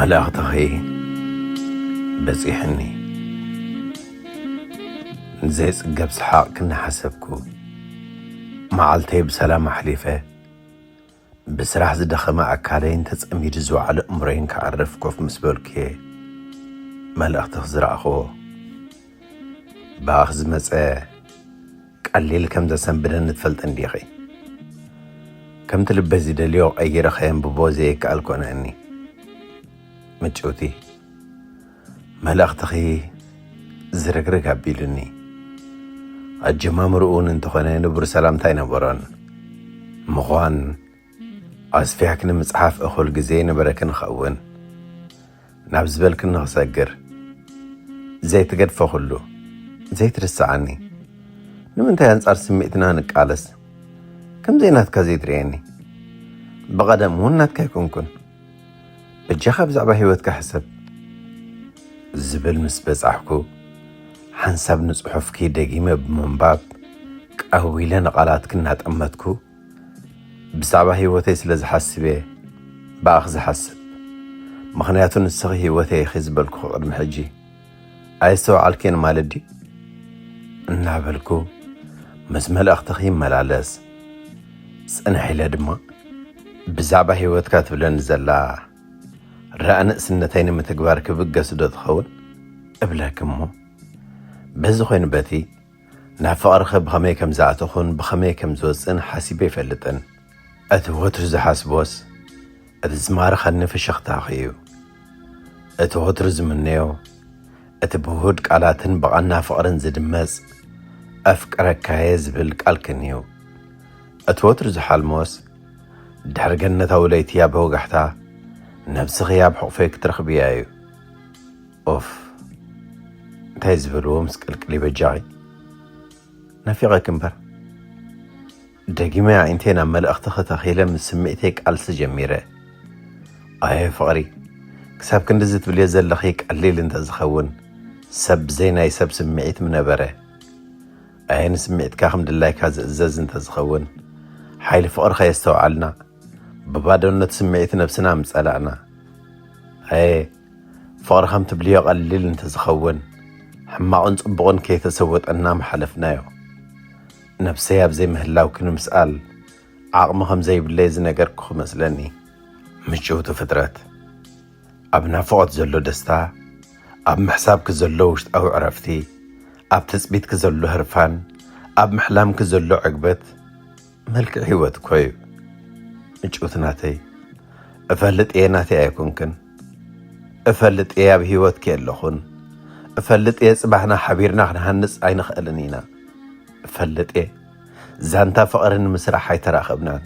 መልእኽትኺ በጺሕኒ። ዘይጽገብ ሰሓቕ ክናሓሰብኩ፣ መዓልተይ ብሰላም ኣሕሊፈ። ብስራሕ ዝደኸመ ኣካለይን ተጸሚዱ ዝወዓለ እምሮይን ክዓርፍ ኮፍ ምስ በልኩ እየ መልእኽትኺ ዝረኣኽዎ። ብኣኺ ዝመጸ ቀሊል ከም ዘሰንብደኒ ትፈልጢ እንዲኺ። ከምቲ ልበይ ዝደልዮ ቀይረ ከየንብቦ ዘይከኣል ኮነኒ። ምጭውቲ፣ መልእኽትኺ ዝርግርግ ኣቢሉኒ። ኣጀማምርኡ እውን እንተኾነ ንቡር ሰላምታ ኣይነበሮን። ምዃን ኣስፊሕኪ ንምጽሓፍ እኹል ግዜ ይነበረኪ ንኸውን። ናብ ዝበልክኒ ክሰግር፣ ዘይትገድፎ ኩሉ፣ ዘይትርስዓኒ። ንምንታይ ኣንጻር ስምዒትና ንቃለስ? ከም ዘይናትካ ዘይትርእየኒ? ብቐደም እውን ናትካ ኣይኮንኩን። በጃኻ ብዛዕባ ህይወትካ ሕሰብ። ዝብል ምስ በጻሕኩ፣ ሓንሳብ ንጽሑፍኪ ደጊመ ብምንባብ፣ ቀዊለ ንቓላትኪ እናጠመትኩ፣ ብዛዕባ ህይወተይ ስለ ዝሓስብ እየ ብኣኺ ዝሓስብ። ምኽንያቱ ንስኺ ህይወተይ ኢኺ ዝበልኩኺ ቅድሚ ሕጂ። ኣየስተውዓልክዮን ማለት ድዩ? እናበልኩ ምስ መልእኽትኺ ይመላለስ። ጽንሕ ኢለ ድማ፣ ብዛዕባ ህይወትካ ትብለኒ ዘላ ራእ ንእስነተይ ንምትግባር ክብገስ ዶ ትኸውን? እብለኪ እሞ፣ በዚ ኾይኑ በቲ፣ ናብ ፍቕርኺ ብኸመይ ከም ዝኣተኹን ብኸመይ ከም ዝወጽእን ሓሲበ ኣይፈልጥን። እቲ ወትሩ ዝሓስቦስ፣ እቲ ዝማርኸኒ ፍሽኽታኺ እዩ። እቲ ወትሩ ዝምነዮ፣ እቲ ብውሁድ ቃላትን ብቐና ፍቕርን ዝድመጽ፣ "ኣፍቅረካየ" ዝብል ቃልክን እዩ። እቲ ወትሩ ዝሓልሞስ፣ ድሕሪ ገነታዊ ለይቲ ኣብ ወጋሕታ፣ ነብስኺ ኣብ ሕቑፈይ ክትረኽብያ እዩ። ኦፍ፣ እንታይ ዝበልዎ ምስ ቅልቅል ይበጃኺ? ናፊቐኪ እምበር። ደጊመ ኣዒንተይ ናብ መልእኽትኺ ተኺለ ምስ ስምዒተይ ቃልሲ ጀሚረ። ኣየ ፍቕሪ፣ ክሳብ ክንድዚ ትብልዮ ዘለኺ ቀሊል እንተዝኸውን፣ ሰብ ብዘይ ናይ ሰብ ስምዒት ምነበረ። ኣየ ንስምዒትካ ከም ድላይካ ዝእዘዝ እንተዝኸውን፣ ሓይሊ ፍቕሪ ከየስተውዓልና፣ ብባዶነት ስምዒት ነብስና ምጸላእና። ኣየ ፍቕሪ ከም ትብልዮ ቀሊል እንተዝኸውን፣ ሕማቕን ጽቡቕን ከይተሰወጠና ምሓለፍናዮ። ነብሰይ ኣብ ዘይምህላውኪ ንምስኣል ዓቕሚ ከም ዘይብለይ ዝነገርኩኺ መስለኒ። ምጭውቲ ፍጥረት፣ ኣብ ናፍቖት ዘሎ ደስታ፣ ኣብ ምሕሳብኪ ዘሎ ውሽጣዊ ዕረፍቲ፣ ኣብ ትጽቢትኪ ዘሎ ህርፋን፣ ኣብ ምሕላምኪ ዘሎ ዕግበት፣ መልክዕ ህይወት እኮ እዩ። ምጭውቲ ናተይ፣ እፈልጥ እየ ናተይ ኣይኮንክን። እፈልጥ እየ ኣብ ህይወትኪ የለኹን። እፈልጥ እየ ጽባሕና ሓቢርና ክንሃንጽ ኣይንኽእልን ኢና። እፈልጥ እየ ዛንታ ፍቕሪ ንምስራሕ ኣይተራኸብናን።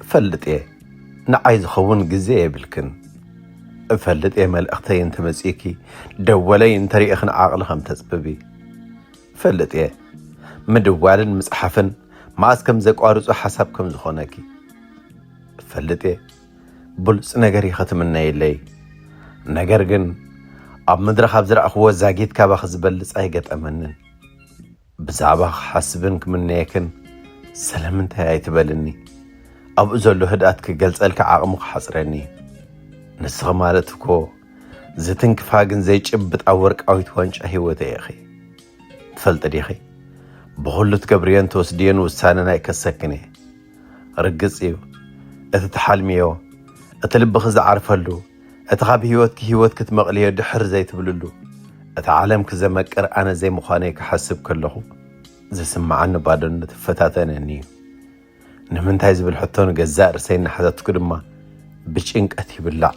እፈልጥ እየ ንዓይ ዝኸውን ግዜ የብልክን። እፈልጥ እየ መልእኽተይ እንተመጺእኪ፣ ደወለይ እንተሪእኽን ዓቕሊ ከም ተጽብቢ። እፈልጥ እየ ምድዋልን ምጽሓፍን መኣስ ከም ዘቋርጾ ሓሳብ ከም ዝኾነኪ። እፈልጥ እየ ብሉጽ ነገር ኢኺ ትምነይለይ። ነገር ግን ኣብ መድረኽ ኣብ ዝረኣኽዎ ዛጊት ካባኺ ዝበልጽ ኣይገጠመንን። ብዛዕባ ክሓስብን ክምነየክን ስለምንታይ ኣይትበልኒ? ኣብኡ ዘሎ ህድኣት ክገልጸልኪ ዓቕሙ ክሓጽረኒ። ንስኺ ማለት እኮ ዝትንክፋ ግን ዘይጭብጣ ወርቃዊት ዋንጫ ህይወተይ ኢኺ። ትፈልጢ ዲኺ? ብኹሉ ትገብርዮን ትወስድዮን ውሳነ ናይ ከሰክን እየ። ርግጽ እዩ፣ እቲ ትሓልምዮ፣ እቲ ልብኺ ዝዓርፈሉ፣ እቲ ካብ ህይወትኪ ህይወት ክትመቕልዮ ድሕር ዘይትብልሉ፣ እቲ ዓለምኪ ዘመቅር ኣነ ዘይምዃነይ ክሓስብ ከለኹ ዝስምዓኒ ባዶነት ይፈታተነኒ እዩ። ንምንታይ ዝብል ሕቶ ንገዛእ ርእሰይ እናሓተትኩ ድማ ብጭንቀት ይብላዕ።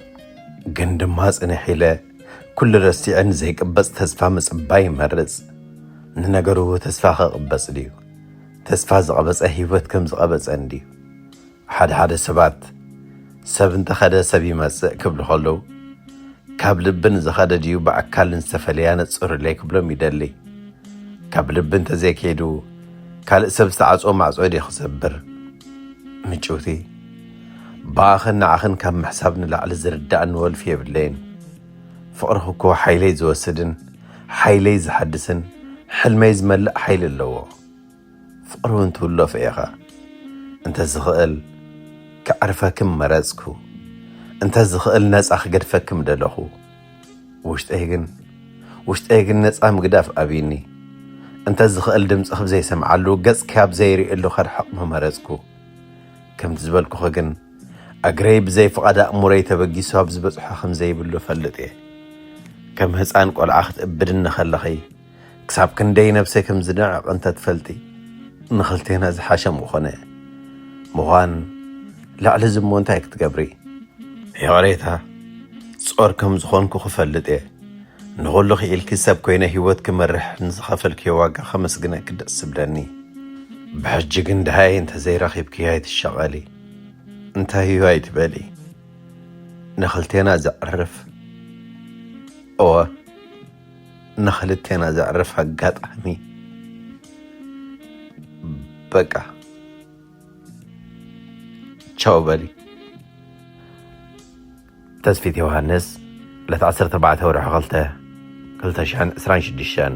ግን ድማ ጽንሕ ኢለ ኩሉ ረሲዐ ንዘይቅበጽ ተስፋ ምጽባይ ይመርጽ። ንነገሩ ተስፋ ከቕበጽ ድዩ? ተስፋ ዝቐበጸ ህይወት ከም ዝቐበጸ እንድዩ። ሓደ ሓደ ሰባት ሰብ እንተኸደ ሰብ ይመጽእ ክብሉ ከለዉ፣ ካብ ልቢ ንዝኸደ ድዩ ብኣካል ንዝተፈለየ ኣነጽሩለይ ክብሎም ይደሊ። ካብ ልቢ እንተዘይከይዱ፣ ካልእ ሰብ ዝተዓጽዎ ማዕጾ ድዩ ክሰብር? ምጭውቲ፣ ብኣኽን ንዓኽን ካብ ምሕሳብ ንላዕሊ ዝርድኣኒ ወልፊ የብለይን። ፍቕርኺ እኮ ሓይለይ ዝወስድን ሓይለይ ዝሓድስን ሕልመይ ዝመልእ ሓይሊ ኣለዎ። ፍቕሪ እውን ትውለፎ ኢኻ። እንተዝኽእል ከዕርፈኪ ምመረጽኩ። እንተ ዝኽእል ነጻ ክገድፈኪ ምደለኹ። ውሽጠይ ግን ውሽጠይ ግን ነጻ ምግዳፍ ኣብይኒ። እንተ ዝኽእል ድምጺ ክብ ዘይሰምዓሉ፣ ገጽኪ ኣብ ዘይርእየሉ ከርሕቕ ምመረጽኩ። ከምቲ ዝበልኩኺ ግን፣ እግረይ ብዘይ ፍቓድ ኣእምሮይ ተበጊሱ ኣብ ዝበጽሖ ከም ዘይብሉ እፈልጥ እየ። ከም ህጻን ቆልዓ ክትእብድኒ ከለኺ፣ ክሳብ ክንደይ ነብሰይ ከም ዝንዕቕ እንተ ትፈልጢ፣ ንኽልቴና ዝሓሸ ምኾነ። ምዃን፣ ልዕሊ እዚ እሞ እንታይ ክትገብሪ? ይቕሬታ፣ ጾር ከም ዝኾንኩ ክፈልጥ እየ። ንኹሉ ክኢልኪ ሰብ ኮይነ ህይወት ክመርሕ ንዝኸፈልክዮ ዋጋ ከመስግነኪ ደስ ዝብለኒ። ብሕጂ ግን ደሃይ እንተ ዘይረኺብክዮ ኣይትሸቐሊ። እንታይ እዩ ኣይትበሊ። ንኽልቴና ዘዕርፍ፣ እወ፣ ንኽልቴና ዘዕርፍ ኣጋጣሚ። በቃ፣ ቻው በሊ። ተስፊት ዮሃንስ፣ ዕለት ዓሰርተ ኣርባዕተ ወርሒ ክልተ፣ ክልተ ሽሕን ዕስራን ሽዱሽተን።